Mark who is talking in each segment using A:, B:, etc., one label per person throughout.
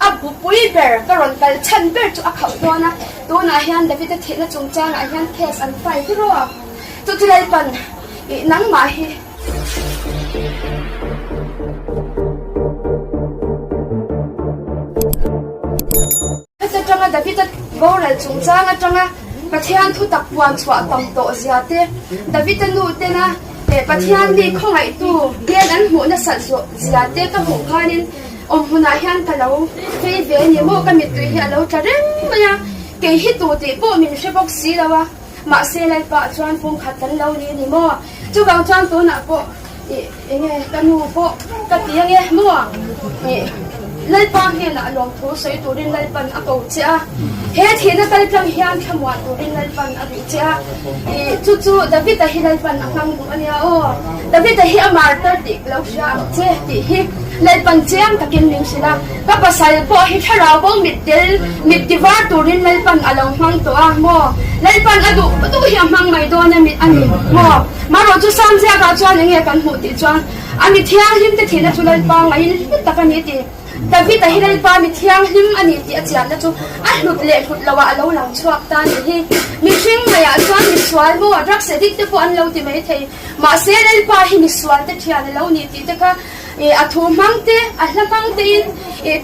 A: A bupui ber ka rawn kal chhan ber chu a khauh dawn a, tunah hian David-a thihna chungchangah hian case an file tiraw a, chu chu Lalpan ih nangmah hi. Heta tanga David-a boral chungchang atanga Pathian thutak puan chhuah tam tawh zia te, David-a nu tena leh Pathian mi khawngaihtu hmel an hmuh nasat zia te ka hmuh khanin awm hmunah hian ka lo phei ve a ni maw, ka mittui hi a lo tla reng mai a, kei hi tu tih pawh min hre bawk si lo a, mahse Lalpa chuan pumkhat kan lo ni a ni maw, chuvang chuan tunah pawh ih enge ka nu pawh ka ti ange maw ih Lalpa hnenah lawmthu sawi turin Lalpan a ko che a, he thihna kaltlang hian thlamuan turin Lalpan a duh che a, ih chu chu David-a hi Lalpan a hmang duh a nia aw, David-a hi a martar tih ka lo hria ang che tih hi Lalpan chiang takin min hrilh a, ka pasal pawh hi thlarau bo mit tel mit ti var turin Lalpan a lo hmang tawh a maw, Lalpan a duh duh hi a hmang mai dawn a mi a ni maw. Marawh chu Sam ziakah chuan enge kan hmuh tih chuan a mi thianghlim te thihna chu Lalpa ngaiin hlut tak a ni tih. David-a hi Lalpa mi thianghlim a ni tih a chianna chu a hlut leh hlut loah a lo lang chhuak ta a nih hi. Mihring ngaiah chuan misual maw, drugs addict te pawh an lo ti mai thei. Mahse Lalpa hi misual te thian a lo ni tih te kha a thu hmang te, a hla hmang tein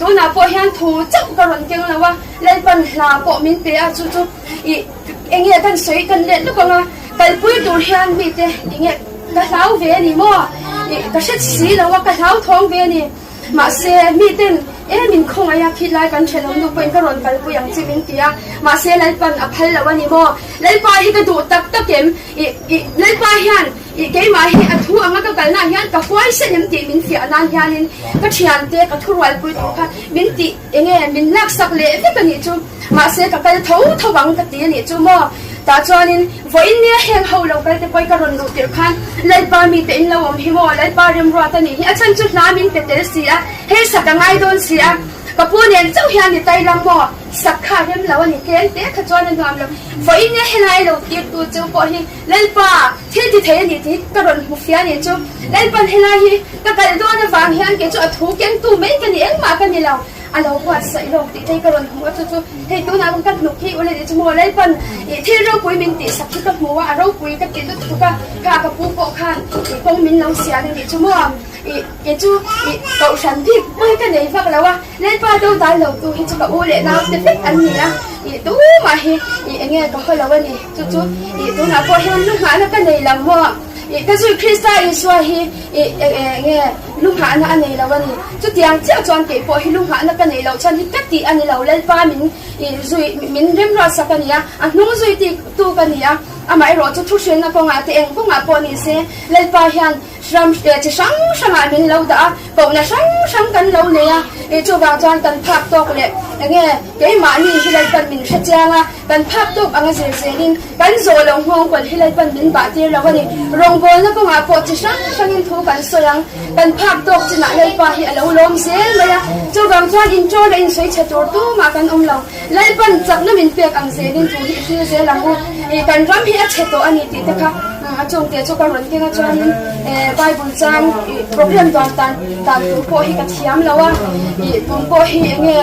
A: tunah pawh hian thu chauh ka rawn keng lo a, Lalpan hla pawh min pe a chu chu enge kan sawi kan let lawk ang a. Kalpui tur hian mite enge ka hlau ve a ni maw? Ih ka hre si lo a, ka hlau thawng ve a ni. Mahse miten e min khawngaih a, khilai kan ṭhen awm nu pawhin ka rawn kalpui ang che min ti a, mahse Lalpan a phal lo a ni maw? Lalpa hi ka duh tak tak em? Ih ih Lalpa hian ih keimah hi a thu anga ka kalnaah hian ka huaisen em tih min fiah nan hianin ka ṭhiante ka thurualpui tur kha min tih enge min laksak leh vek a nih chu. Mahse ka kal tho tho ang ka ti a nih chu maw? Tah chuanin vawiin nia heng ho lo kal te pawhin ka rawn luh tirh khan Lalpa mite in lo awm hi maw? Lalpa remruat a nih hi a chhan chu hla min pe tel si a, hei sak a ngai dawn si a, ka pu nen chauh hian ni tai lang maw? Sak kha a rem lo a ni tlem te kha chuan a nuam lo. Vawiin nia helai lo tirtu chu pawh hi Lalpa thil ti thei a ni tih hi ka rawn hmu fia a nih chu. Lalpan helai hi ka kal dawn avang hian kei chu a thu kengtu mai ka ni engmah ka ni lo. A lo buatsaih lawk tih te hi ka rawn hmu a, chu chu hei tunah khan ka hnuk hi ule tih chu maw Lalpan ih thil ropui min tih sak hi ka hmu a, a ropui ka ti lutuk a, kha ka pu pawh khan ih kawng min lo sian a nih chu maw ih kei chu ih kohhran bik pawi ka nei vak lo a, Lalpa do dal lo tu hi chu ka u leh nau te vek an ni a, ih tumah hi ih eng nge ka haw lo a ni, chu chu ih tunah pawh hian lu nghahna ka nei lo maw ih ka zui Krista Isua hi ih eng nge lu nghahna a nei lo a ni. Chutiang chiah chuan kei pawh hi lu nghahna ka neih loh chuan hi ka tih a ni lo, Lalpa min ih zui min remruatsak a ni a, a hnung zui ti tu ka ni a, amaherawh chu thuhrilna kawngah te eng kawngah pawh ni se Lalpa hian ram chi hrang hrangah min lo dah a, kohna hrang hrang kan lo nei a, ih chuvang chuan kan phak tawk leh enge keimahni hi Lalpan min hre chiang a, kan phak tawk anga zir zelin Kan zawh loh nghawng kawlh hi Lalpan min bah tir lo a ni. Rawngbawlna kawngah pawh chi hrang hrangin thu kan sawi ang. Kan phak tawk chinah Lalpa hi a lo lawm zel mai a. Chuvang chuan inṭawl a insawi chhe tur tumah kan awm lo. Lalpan chakna min pek ang zelin thu hi i hril zel ang u. Ih kan ram hi a chhe tawh a ni tih te kha a chungte chu ka rawn keng a chuanin Bible chang ih program dan tan dan tur pawh hi ka thiam lo a. Ih tun pawh hi enge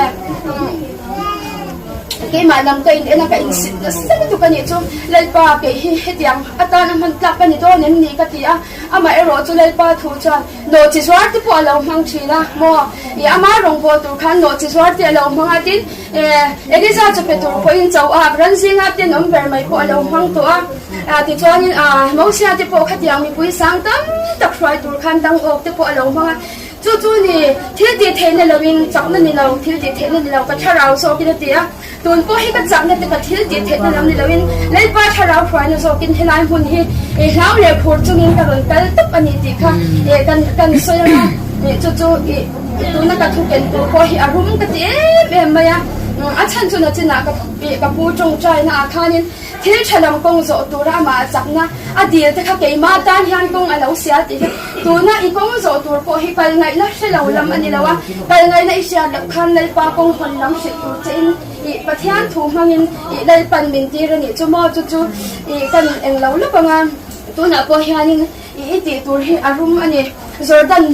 A: Keimah lam ka in en a, ka insit nasa lutuk a nih chu. Lalpa, kei hi hetiang atana hman tlak ka ni dawn em ni ka ti a, amah erawh chu Lalpa thu chuan nawhchi zuar te pawh a lo hmang thin a maw? I ama rawngbâwl tur khan nawhchi zuar te a lo hmang a, tin Eliza chu pe tur pawhin cho a, ran zinga tenawm ber mai pawh a lo hmang tawh a, tichuanin Mosia te pawh khatiang mipui sang tam tak hruai tur khan dangawk te pawh a lo hmang a. Chu chu ni, thil tih theihna loin chakna ni lo, thil tih theihna ni lo, ka thlarau zawkin a ti a. Tun pawh hi ka chakna te ka thil tih theihna lam ni loin Lalpa thlarau hruaina zawkin helai hmun hi i hlau leh phur chungin ka rawn kal tawp a ni tih kha kan kan sawi ang a. Chu chu i tuna ka thu ken tur pawh hi a rum ka ti em em mai a. A chhan chu nachinah ka ka pu tawngtaina ah khanin Thil tha lam kawng zawh tura amah a chakna a dil te kha keimah tan hian kawng a lo sial tih hi tuna i kawng zawh tur pawh hi kal ngaihna hre lo lam a ni lo a, kal ngaihna i hriat loh khan Lalpa kawng hawn lam hrilh tur che in i Pathian thu hmangin i Lalpan min tir a nih chu maw chu chu i kan eng lo lawk ang a, tunah pawh hianin i i tih tur hi a rum a ni. Jordan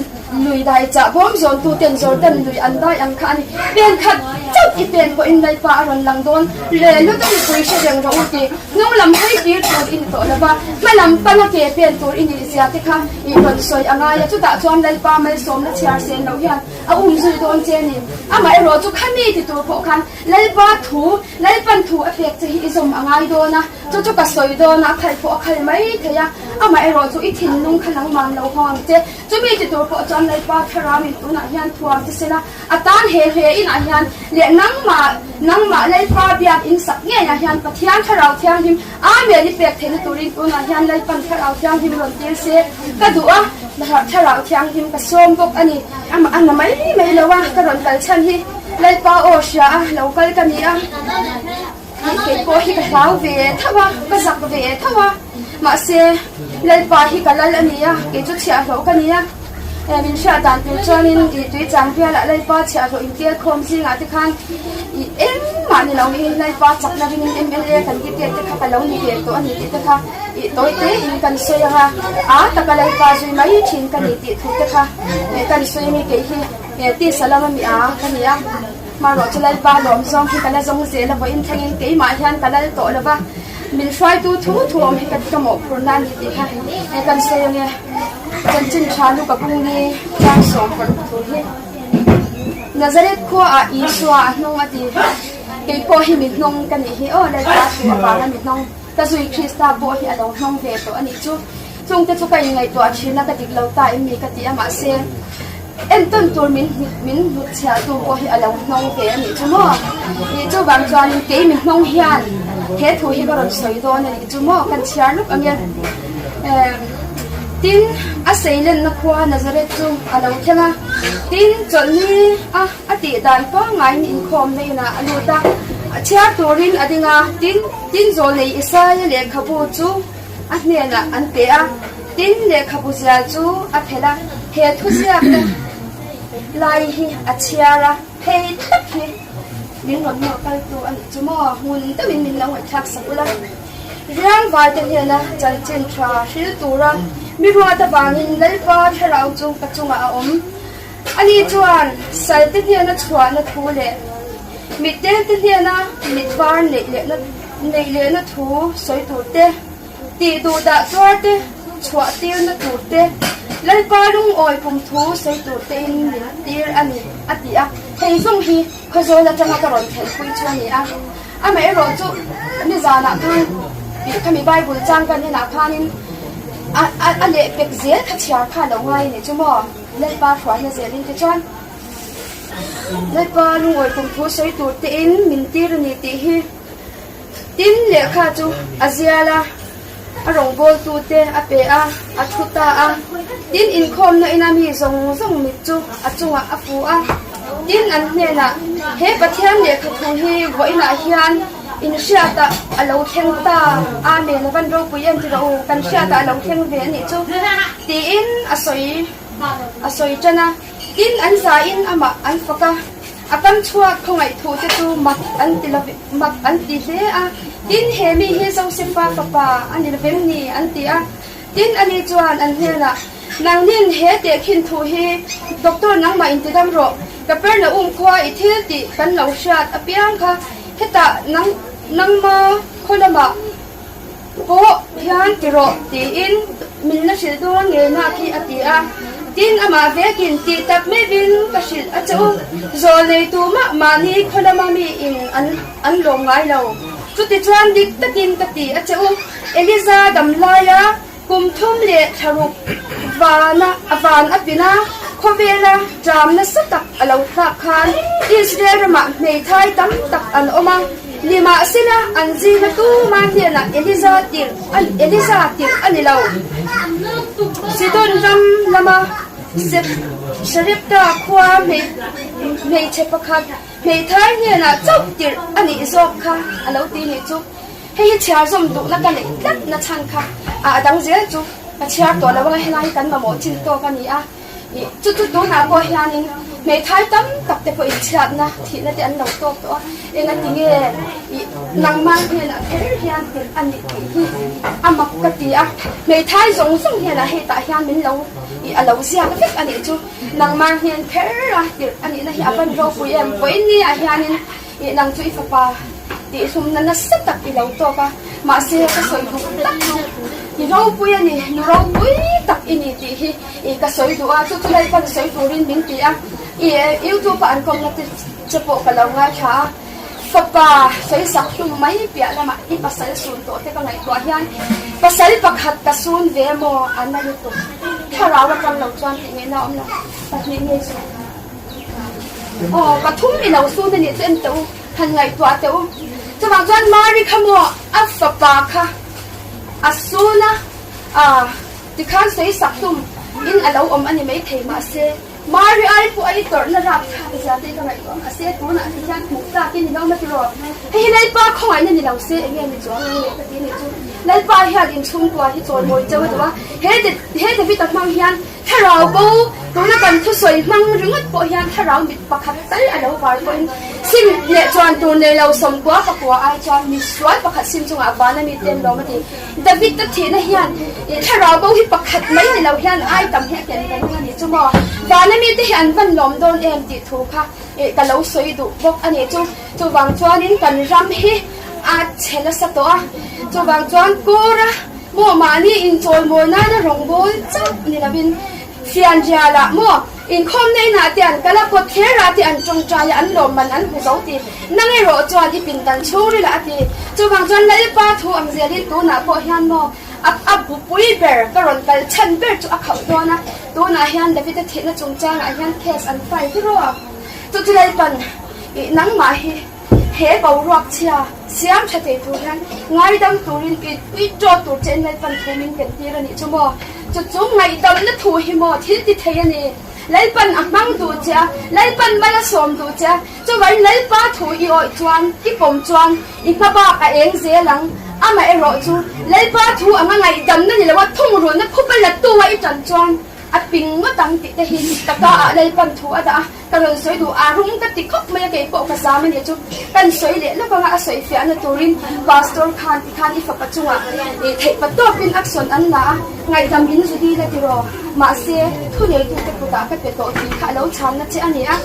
A: Lui dai chah bawm zawn tu ten Jordan lui an dai ang kha a ni. Pen khat chauh i pen pawhin Lalpa a rawn lang dawn. Rel lutuk mipui hre reng rawh u ti. Hnung lam hawi tir tur i ni tawh lo va, hma lam pana ke pen tur i nih zia te kha i rawn sawi a ngai a. Chutah chuan Lalpa malsawmna chhiar sen loh hian a um zui dawn che a ni. Amaherawh chu khami ti tur pawh khan Lalpa thu, Lalpan thu a pek che hi i zawm a ngai dawn a. Chu chu ka sawi dawn a, a khal pawh a khal mai thei a. Amaherawh chu i thinlung kha nangman lo hawng ang che. Chumi ti tur pawh chuan Lalpa Thlarauin tunah hian thuam che sela, a tan he hle inah hian leh nangmah, nangmah Lalpa biak in sak ngeiah hian Pathian Thlarau Thianghlim Amen i pek theihna turin tunah hian Lalpan Thlarau Thianghlim rawn tir se ka duh a, Thlarau Thianghlim ka sawm bawk a ni. Amah a na mai mai lo a, ka rawn kal chhan hi Lalpa aw hria a, lo kal ka ni a. Kei pawh hi ka hlau ve tho a, ka zak ve tho a, mahse Lalpa hi ka lal a ni a, kei chu chhiahhlawh ka ni a. Min hriat dan tur chuanin i tui chang bialah Lalpa chhiahhlawh intial khawm zingah te khan i engmah ni lo hi Lalpa chakna ringin mla kan ti te te kha ka lo ni ve tawh a ni tih te kha i tawi te in kan sawi ang a, a taka Lalpa zui mai thin ka ni tih thu te kha kan sawi ami kei hi tisa lama mi a ka ni a. Hmanraw chu Lalpa lawm zawng hi ka la zawng zel a, vawiin thlengin keimah hian ka lal tawh lo va, min hruaitu thu thu awm hi ka mawhphurhna a ni tih kha kan sawi ange. Chanchin tha lu ka bung ni tlang sawm paruk thu hi Nazareth khuaah Isua a hnung a ti. Kei pawh hi mi hnung ka nih hi aw, Lalpa thu avanga mi hnung ka zui Krista pawh hi a lo hnung ve tawh a nih chu. Chungte chu ka inngaihtuah thin a, ka dik lo ta em mi ka ti a, mahse entawn tur min min hnutchhiah tu pawh hi a lo hnawng ve a nih chu maw? Ih chuvang chuanin kei mi hnawng hian he thu hi ka rawn sawi dawn a nih chu maw? Kan chhiar luk ang e. Tin, a seilenna khua Nazareth chu a lo thleng a, tin chawlhni a a tih dan pangngaiin inkhawmna inah a lut a, chhiar turin a ding a, tin, tin zawlnei Isaia lehkhabu chu A hnenah an pe a, tin lehkhabu zial chu a phelh a, he thuziakna lai hi a chhiar a, hei thlap hi min rawn nawr kaltu a nih chu maw, ngun deuhin min lo ngaihthlak sak ula. Riang valte hnena chanchin tha hril tura mi ruat avangin Lalpa thlarau chu ka chungah a awm. Ani chuan salte hnena chhuahna thu leh mitdelte hnena mitvar neih lehna Neih lehna thu sawi tur te, tih duh dah tuar te, chhuah tirna tur te, Lalpa lungawi kum thu sawi tur tein min tir a ni, a ti a. Hei zawng hi Khawzawl atanga ka rawn thelhpui chu a ni a. Amaherawhchu nizanah khan tih khami Bible chang kan enah khanin a a lehpek zel kha chhiar kha a lo ngai a nih chu maw? Lalpa hruaina zelin tichuan Lalpa lungawi kum thu sawi tur tein min tir a ni tih hi Tin, lehkha chu a zial a, a rawngbawltute a pe a, a thu ta a. Tin, inkhawmna ina mi zawng zawng mit chu a chungah a fu a. Tin, an hnenah, He Pathian lehkha thu hi vawiinah hian in hriatah a lo thleng ta, Amen, a van ropui em ti rawh u, kan hriatah a lo thleng ve a nih chu, tiin a sawi a sawi tan a. Tin, an zain amah an fak a. A kam chhuak khawngaih thu te chu mak an ti lo mak an ti hle a, tin he mi hi Josefa fapa a ni lovem ni an ti a. Tin ani chuan an hnenah, Nangnin he tehkhin thu hi Doctor nangmah in tidam rawh, Kapernaum khua i thil tih kan lo hriat apiang kha hetah nang nangma khaw lamah Pawh hian ti rawh tiin min la hrilh dawn ngei nak hi a ti a. Tin, amah vekin tih tak meuhin ka hrilh a che u. Zawl nei tu mah mahni khaw lama miin an an lawm ngai lo. Chutichuan dik takin ka ti a che u. Eliza dam laia kum thum leh thlaruk vana a van a pin a, khawvela ṭam nasa tak a lo thlak khan Israel ramah hmeithai tam tak an awm a. Nimahsela, an zinga tuma hnenah Eliza tirh Eliza tirh a ni lo. Sidon ram lama Sarepta khua hmeichhe pakhat hmeithai hnenah chauh tirh a nih zawk kha a lo ti nih chu. Hei hi chhiar zawm duhna ka neih tlat na chhan kha a dang zel chu ka chhiar tawh lo anga helai hi kan mamawh chin tawk a ni a. Chu chu tunah pawh hianin hmeithai tam tak te pawhin chhiatna thihna te an lo tawk tawh a, engati nge ih nangmah hnenah kher hian tirh a nih tih hi a mak ka ti a, hmeithai zawng zawng hnenah hetah hian min lo I a lo ziak vek a nih chu. Nangmah hnen kher a tirh a nihna hi a van ropui em? Vawiin ni ah hianin i nang chu i fapa tihhlumna nasa tak i lo tawk a, mahse ka sawi duh tak chu i ropui a ni, nu ropui tak i ni tih hi i ka sawi duh a, chu chu Lalpan sawi turin min ti a, i youtube a an kawmna te che pawh ka lo ngaithla a. Fapa sawisak hlum mai piah lamah i pasal sun tawh te ka ngaihtuah hian pasal pakhat ka sun ve maw a na lutuk. Thlarau atang lo chuan tih ngaihna a awm lo. Pahnih ngei chu. Aw pathum i lo sun a nih chu en teh u, han ngaihtuah teh u. Chuvang chuan Mari kha maw a fapa kha a sun a, ah tikhan sawisak hlum in a lo awm a ni maithei mahse, Mari ai pawh a i tawrhna rap thlak zia te ka ngaihtuah ang ase tunah ti hian hmuh tlak in ni lo maw tiraw? Hei hi Lalpa khawngaihna ni lo se enge ni chuang ang le ka ti ni chu Lalpa hian inchhungkua hi chawimawi cheu a duh a, he he David a hmang hian thlarau bo tuna kan thusawi hmang ringawt pawh hian thlarau mit pakhat tal a lo var pawhin sim leh chuan tur nei lo sawmkua pakua ai chuan misual pakhat sim chungah van a mi te an lawm a ti. David a thihna hian thlarau bo hi pakhat mai ni lo hian ai tam hi a ken ka ring a ni chu maw? Vana mite hi an van lawm dawn em tih thu kha ka lo sawi duh bawk a ni chu. Chuvang chuanin kan ram hi a chhe nasa tawh a, chuvang chuan Kawra maw mahni inchawimawi nana rawngbâwl chauh ni lovin Fianrialah maw inkhawmna inah te an kal a, kawtthlerah te an tawngtai a, an lawmman an hmu zo ti. Nang erawh chuan i pindan chhungrilah a ti. Chuvang chuan Lalpa thu ang zelin tunah pawh hian maw a a bupui ber ka rawn kal chhan ber chu a khauh dawn a, tunah hian David-a thihna chungchangah hian case an file ti rawh. Chu chu Lalpan i nangmah hi he boruak chhia siam tha thei tur hian ngaidam turin i i tawt tur che in Lalpan thu min ken tir a nih chu maw? Chu chu ngaihdamna thu hi maw thil ti thei a ni. Lalpan a hmang duh che a, Lalpan mal a sawm duh che a, chuvangin Lalpa thu i awih chuan, i pawm chuan i hma bak a eng zel ang. Amaherawh chu Lalpa thu anga ngaihdamna ni lo a thungrulhna phupa la tu a i tan chuan a ping ngawt ang tih te hi ka ka ah Lalpan thu a dah a. Ka rawn sawi duh a rum ka ti khawp mai a, kei pawh ka zam a nih chu. Kan sawi leh lawk anga a sawi fiahna turin Pastor khan tikhan i fapa chungah ih theih pa tawpin action an la a, ngaihdam in zu dil a tiraw. Mahse, thuneitute kutah ka pe tawh tih kha a lo chhanna che a ni a.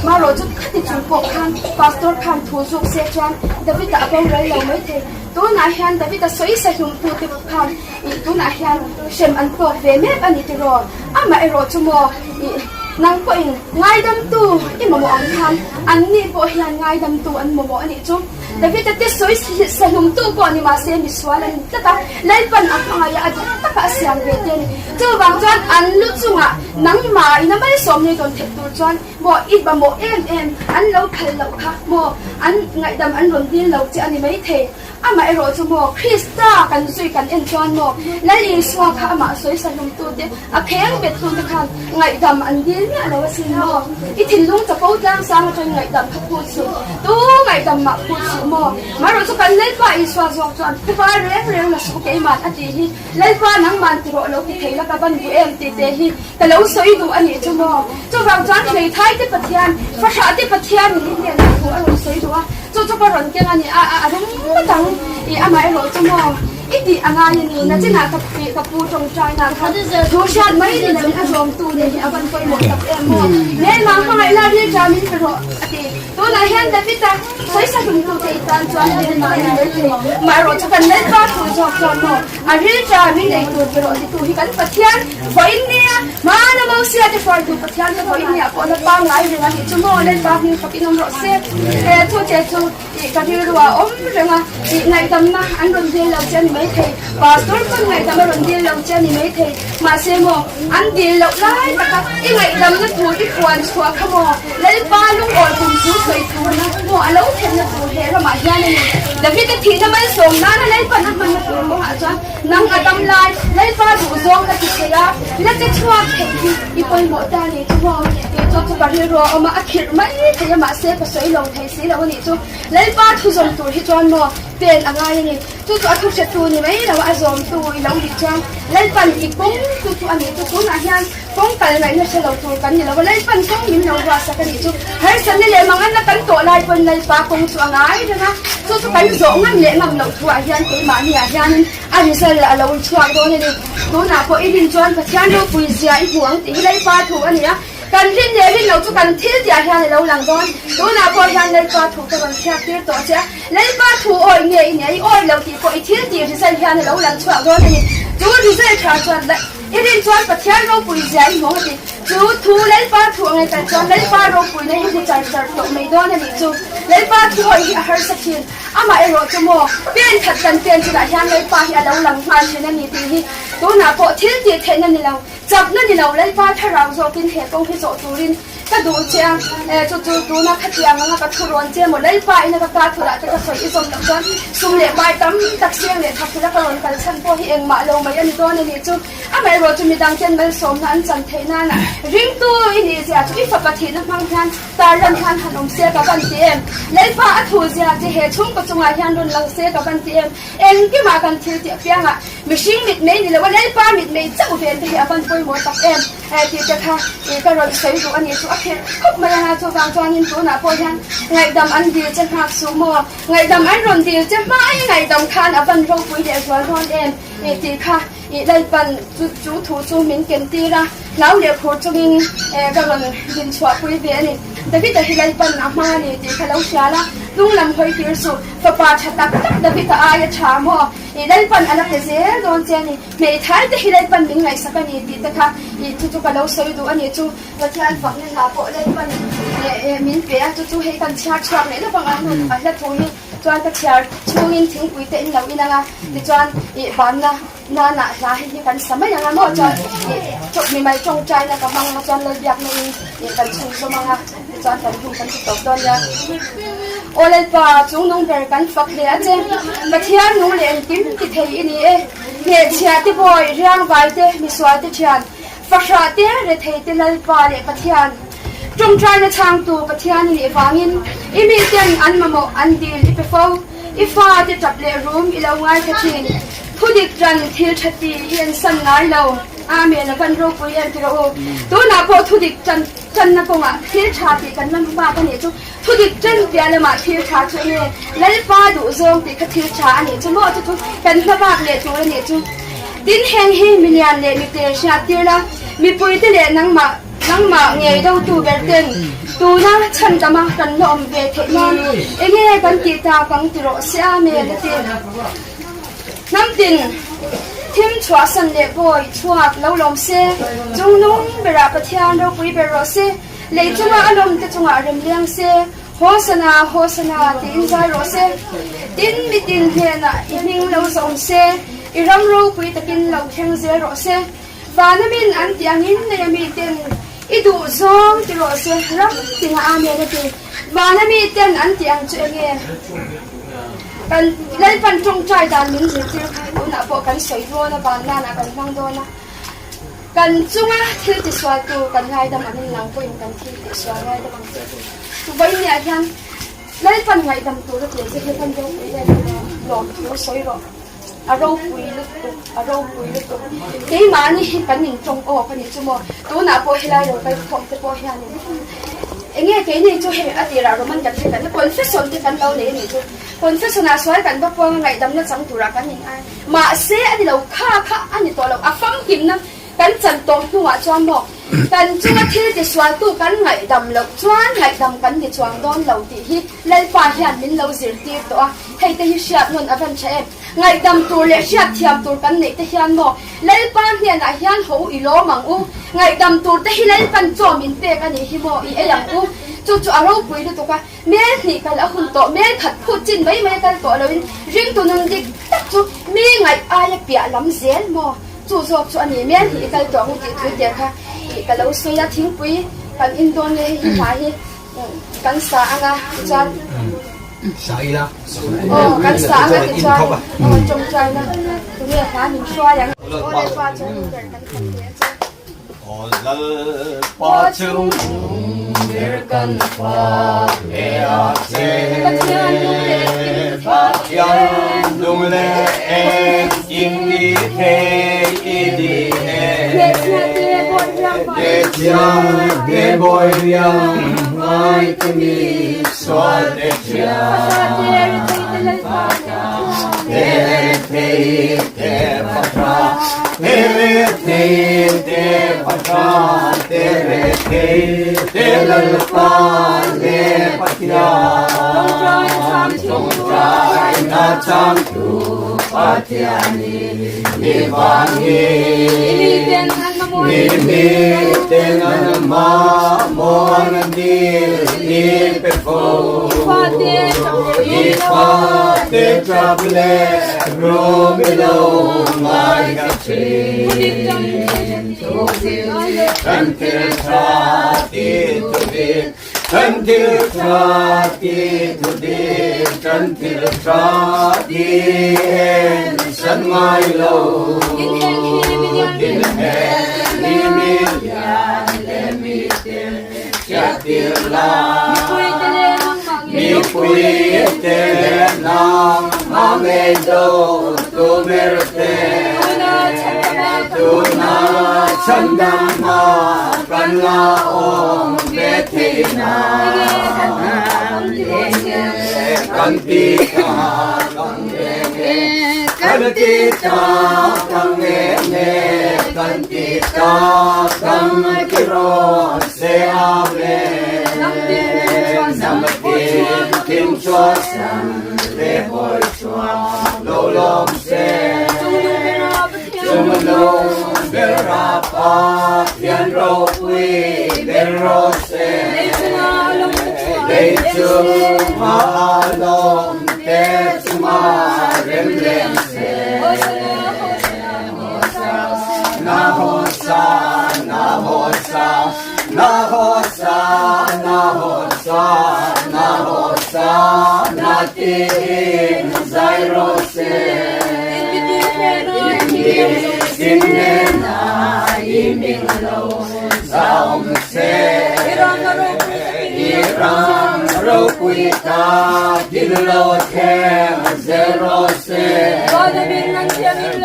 A: Marawh chu khati chung pawh khan Pastor khan thu zuk se chuan David-a a boral lo maithei. Tunah hian David-a sawi sahlumtute khan ih tunah hian hrem an tawk ve mek a ni tiraw. Amah erawh chu maw ih nang pawhin ngaidamtu i mamawh ang khan an ni pawh hian ngaidamtu an mamawh a nih chu. David-a te sawi sahlumtu pawh ni mahse misual a ni tlat a, Lalpan a hmangaih a, a duh taka a siam ve te a ni. Chuvang chuan an lu chungah nangmah ina malsawm nei dawn theih tur chuan maw i mamawh em em an lo phal loh kha maw an ngaihdam an rawn dil lo che a ni maithei. Amah erawh chu maw, Krista kan zui kan en chuan maw, Lal Isua kha amah sawisa hlumtute, a pheng bettute khan ngaihdam an dil miah lo asin maw? I thinlung chapo tlangsang atangin ngaihdam kha phut suh, tu ngaihdam mah phut suh maw? Marawh chu kan Lalpa Isua zawk chuan khupa reng reng la suh keiman a tih hi, Lalpa nangman ti rawh lo ti thei la ka ban duh em tih te hi ka lo sawi duh a nih chu maw? Chuvang chuan hmeithai te Pathian, fahrah te Pathian in i hnenah thu a rawn sawi duh a, chu chu ka rawn keng a ni a, a rum ngawt ang i amah erawh chu maw i tih a ngai a ni, nachinah ka pi ka pu tawngtaina kha thu hriat mai ni loin a zawmtu nen hi a van pawimawh tak em maw? Hmelmah hmangaih la ril ṭa min pe rawh a ti. Tunah hian David-a sawisa hlumtute i tan chuan hmelmah a ni mai thei. Maherawh chu kan Lalpa thu zawk chuan maw a ril ṭa min ei tur pe rawh titu hi kan Pathian vawiin nia hmana Mosia te hruaitu Pathian te vawiin nia pawh la pangngai reng a nih chu maw Lalpa hming fakin awm rawh se. He thu che chu ih ka rilru ah awm reng a, ih ngaihdamna an rawn dil lo che a ni maithei, Pastor pawn ngaihdam a rawn dil lo che a ni maithei, mahse maw an dil loh lai taka i ngaihdamna tur i puan chhuah kha maw Lalpa lungawi kum chu sawi turna maw a lo thlenna tur he ramah hian a ni. David a thihna malsawm nana Lalpan a hmanna tur kawngah chuan nang a dam lai Lalpa duhzawng la ti thei a, la che chhuak theih hi i pawimawh ta a ni chu maw tih chu chu ka rilru a awm a, a khirh mai thei a mahse ka sawi lo thei si lo a nih chu. Lalpa thu zawm tur hi chuan maw pen a ngai a ni. Chu chu a thu hretu ni mai lo a, a zawmtu i lo nih chuan Lalpan i pawm chu chu a nih chu. Tunah hian. Kawng kal ngaihna hre lo tur kan ni lo a, Lalpan kawng min lo ruahsak a nih chu. Harsatna leh manganna kan tawh lai pawn Lalpa kawng chu a ngai reng a, chu chu kan zawh ngam leh ngam loh thuah hian keimahniah hianin a result a lo chhuak dawn a ni. Tunah pawh i rin chuan Pathian ropui zia i hmu ang tih hi Lalpa thu a ni a, kan rin leh rin loh chu kan thil tihah hian a lo lang dawn. Tunah pawh hian Lalpa thu ka rawn hriat tir tawh che a, Lalpa thu awi nge i nia, i awi lo tih pawh i thil tih result hian a lo lang chhuak dawn a ni. Chu result tha chuan I rin chuan Pathian ropui zia i hmu a ti. Chu thu Lalpa thu ang etan chuan Lalpa ropuina hi hmu char char tawh mai dawn a nih chu. Lalpa thu awih hi a harsa thin. Amah erawh chu maw, pen khat kan pen chunah hian Lalpa hi a lo lang nghal thin a ni tih hi tunah pawh thil tih theihna ni lo, chakna ni lo Lalpa thlarau zawkin he kawng hi zawh turin Ka duh che a, e, chu chu tuna khatiang anga ka thu rawn che maw Lalpa ina ka ka thurah te ka sawi i zawm loh chuan sum leh pai tam tak siang leh thak thila ka rawn kal chhan pawh hi engmah lo mai a ni dawn a nih chu. Amaherawh chu midang ten malsawmna an chan theih nana ringtu i nih zia chu i fapa thihna hmang hian tarlan hian han awm se ka van ti em. Lalpa a thu zia che he chhungkaw chungah hian rawn lang se ka van ti em. Engkimah kan thil tih apiangah mihring mitmei ni lo a Lalpa mitmei chauh ven te hi a van pawimawh tak em. He tih te kha ih ka rawn sawi duh a nih chu a khirh khawp mai anga chuvang chuanin tunah pawh hian ngaihdam an dil che nghak suh maw? Ngaihdam an rawn dil che hma ai ngaihdam khan a van ropui leh zual dawn em? Ih tih kha ih Lalpan chu chu thu chu min ken tir a, hlau leh phur chungin eh ka rawn din chhuah pui ve a ni. David-a hi Lalpan a hmang a ni tih kha lo hria la, hnung lam hawi tir suh, fapa tha tak tak David-a aia tha maw? Ih Lalpan a la pe zel dawn che a ni. Hmeithai te hi Lalpan min ngaihsak a ni tih te kha ih chu chu ka lo sawi duh a ni chu Pathian fakna hla pawh Lalpan min pe a chu chu hei kan chhiar chhuak leh lawk ang a hnu a hla thu hi chuan ka chhiar chhungin thingpui te in lo in ang a tichuan ih banna nana hla hei hi kan sa mai ang a maw chuan ih mimal tawngtaina ka hmang ang a chuan Lalbiakna in ih kan chhunzawm ang a tichuan kan hun kan ti tawp dawn nia. Aw Lalpa chungnung ber kan fak hle a che Pathian nung leh engkim ti thei i ni e. Hnehchhia te bawi, riangvai te, misual te thian, fahrah te, rethei te Lalpa leh Pathian, tawngtaina chhangtu Pathian i nih vangin i miten an mamawh an dil i pe fo, i fa te tap leh rum i lo ngaithla thin, thudik tan thil tha ti i ensan ngai lo. Amen a van ropui em ti rawh u. Tunah pawh thudik tan tanna kawngah thil tha tih kan la hmu bak a nih chu. Thudik ṭan piah lamah thil ṭha chu enge? Lalpa duh zawng tih kha thil ṭha a nih chu maw? Chu chu kan hma bak leh tur a nih chu. Tin, heng hi milian leh mite hriat tir la, mipuite leh nangmah nangmah ngei dotu ber ten tuna chhandama kan la awm ve theih nan enge kan tih tak ang ti rawh se Amen a ti. Hnamtin thim chhuahsan leh bawi chhuak lo lawm se, chungnung berah Pathian ropui ber rawh se. Lei chunga a lawmte chungah rem leng se, Hosana, Hosana tiin zai rawh se. Tin, mitin hnenah i hming lo zawm se, i ram ropui takin lo thleng zel rawh se. Vana min an tih angin nei a miten i duh zawng ti rawh se, ram tinga Amen a ti. Vana miten an tih ang chu enge? Kan Lalpan tawngtai dan min zirtir kha tunah pawh kan sawi dawn a, van nanah kan hmang dawn a. Kan chunga thil tisualtu kan ngaidam angin nang pawhin kan thil tihsual ngaidam ang che tih vawinia hian Lalpan ngaihdam tur a tir che hi kan ropui em em a, lawmthu sawi rawh. A ropui lutuk, a ropui lutuk. Keimahni hi kan intawng awk a nih chu maw? Tunah pawh helai lo kal khawm te pawh hianin enge keini chu hei a tirah Roman Catholic kan confession te kan lo nei a nih chu. Confession ah sual kan va puang a ngaihdamna chang turah kan in ai. Mahse a ni lo, kha kha a ni tawh lo, a famkimna kan chan tawh hnuah chuan maw kan chunga thil tisualtu kan ngaihdam loh chuan ngaihdam kan ni chuang dawn lo tih hi Lalpa hian min lo zirtir tawh a, hei te hi hriat nawn a van tha em? Ngaihdam tur leh hriat thiam tur kan neih te hian maw Lalpa hnenah hian ho i lawm ang u, ngaihdam tur te hi Lalpan chaw min pek a nih hi maw i ei ang u, chu chu a ropui lutuk a. Mel hnih kal a hun tawh, mel khat phut chin mai mai a kal tawh loin ringtu nun dik tak chu mi ngaih aia piah lam zel maw? Chu zawk chu a ni, mel hnih i kal tawh ang tih thu te kha ih ka lo sawi a, thingpui kan in dawn nge hei hi hla hi kan sa ang a tichuan
B: Sa ila.
A: Aw kan sa ang a tichuan aw tawngtaina tunge hla min hruai ang. Aw Lalpa chuan ber kan khat hle a che.
B: Aw Lalpa chung ber kan fak hle a che. Pathian nung leh engkim ti thei i ni e. Te thiang te bawi riang ngai te mi sual te thiang Te thei te patra Te thei te patra Te thei te lalpa le Pathian Tawngtaina changtu Pathiani i vangin I miten an mamawh an dil i pe fo I fate tap leh rum i lo ngaithla thin Kan thil tha ti tu dik Kan thil tha ti tu dik Kan thil tha ti en san ngai lo Din heng hi mi lian le mi te hriat tir la Mipui te leh nang a ngei zo tu ber te Tuna chhandam a kan la awm ve thei na Kan ti ta kan nge nge Kan ti ta kan nge nge Kan ti ta kan ti rawn se Amen Nam tin thim chuan san le hawi chuan lo lawm se Chung lung ber a Pathian ropui ber rawh se Lei chunga a lawm te chunga rem leng se Na Hosanna Hosanna Na Hosanna Hosanna Hosanna tiin zai rawh se. In hnena i hming lo zahawm se. I ram ropui takin lo thleng zel rawh se.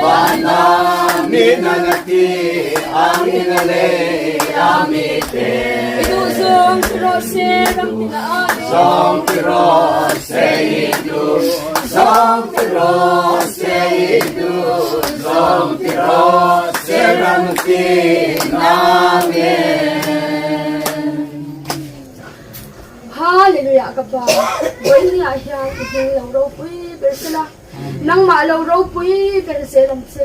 B: Vana min an ti angin lei a mi te.
A: Zawng ti rawh se ram tina amen.
B: Zawng ti rawh se i duh, zawng ti rawh se i duh, zawng ti rawh se ram tina amen.
A: Hallelujah ka pa vawinia hian i hming lo ropui ber sela. Nangmah lo ropui ber zel ang che.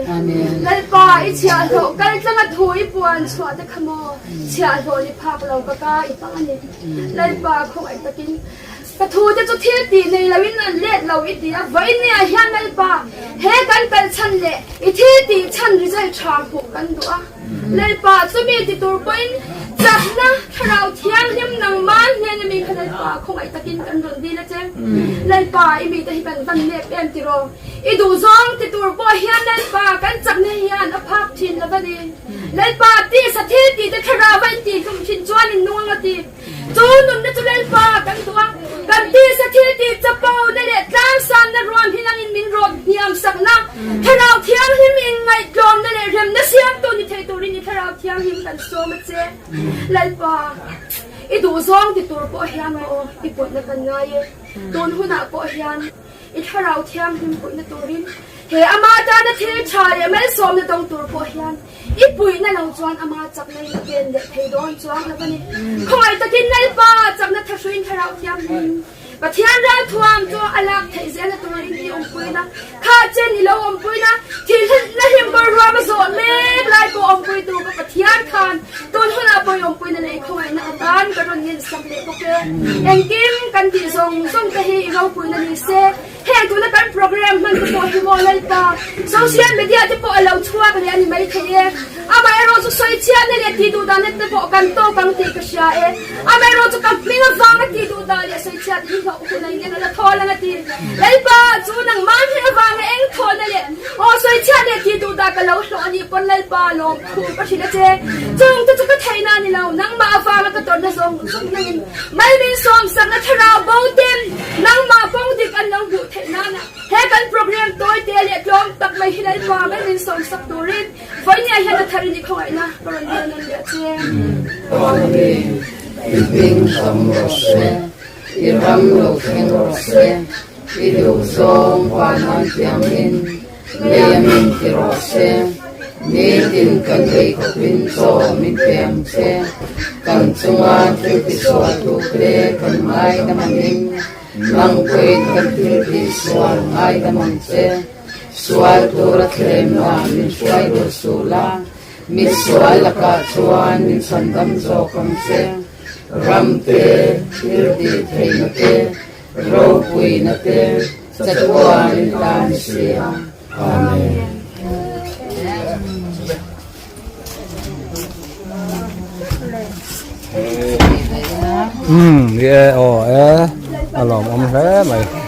A: Lalpa, i chhiahhlawh kal tlanga thu i puan chhuah te kha maw? Chhiahhlawh ni phak lo ka ka i hmang a ni. Lalpa, khawngaih takin ka thu te chu thil tih nei loin an let lo i ti a. Vawinia hian Lalpa, he kan kal chhan leh i thil tih chhan result tha hmuh kan duh a. Lalpa, chumi ti tur pawhin chakna Thlarau Thianghlim nangmah hnen a mi kha Lalpa khawngaih takin kan rawn dil a che. Lalpa, i mite hi kan van nep em tiraw? I duhzawng ti tur pawh hian Lalpa kan chakna hian a phak thin lo va ni. Lalpa, tisa thil tih te Thlarau a intihhlum thin chuan in nung ang a ti. Chu nunna chu Lalpa kan duh a, kan tisa thil tih chapo na leh tlangsanna ruam hi langin min rawt hniam sakna, Thlarau Thianghlim in ngaihtlawmna leh remna siamtu ni thei turin i Thlarau Thianghlim kan sawm a che. Lalpa, i duhzawng ti tur pawh hian maw i pawtna kan ngai e, tun hunah pawh hian I Thlarau Thianghlim puihna turin he ama tana thil tha leh malsawmna dawng tur pawh hian i puihna lo chuan ama chakna in a pen leh thei dawn chuang lo a ni. Khawngaih takin Lalpa chakna thahruiin Thlarau Thianghlim Pathian ralthuam chu a lak theih zelna turin i awmpuina kha chen i lo awmpuina thilhlna hlimkawr ruam a zawh mek lai pawh awmpuitu ka Pathian khan tun hunah pawh i awmpuina leh i khawngaihna atan ka rawn ngensak leh bawk e. Engkim kan tih zawng zawng te hi i ropuina ni se, heng tuna kan program hman te pawh hi maw Lalpa, social media te pawh a lo chhuak leh a ni maithei e. Amaherawh chu sawi chhiatna leh tih duh dahna te pawh kan tawk ang tih ka hria e. Amaherawh chu ka hming avanga tih duh dah leh sawi chhiat hi hlauh hun a ineng a la thawl ang a ti. Lalpa chu nangmah hming avanga eng thawhna leh aw sawi chhiat leh tih duh dah ka lo hlawh a nih pawn Lalpa lawm thu ka hrilh a che. Chung te chu ka theihna a ni lo, nangmah avanga ka tawrhna zawng zawng nangin Malmin sawmsakna thlarau bo ten nangmah kawng dik an lo hmuh theih nana he kan program tawi te leh tlawm tak mai hi Lalpa Malmin sawmsak turin. Vawinia hian a tharin i khawngaihna ka rawn dil nawn leh a che.
B: Amen. I hming tam rawh se, i ram lo thleng rawh se, i duhzawng van an tiangin lei a min ti rawh se. Nitin kan ei khawpin chaw min pe ang che. Kan chunga thil tisual tute kan ngaidam angin nang pawhin kan thil tihsual ngaidam ang che. Sual tura thlemna min hruai ru suh la, mi sual lakah chuan min chhandam zawk ang che. Ram te, thil tih theihna te, ropuina te, chatuanin ta ni si a. Amen.
C: Umm ni e aw e a lawmawm hle mai.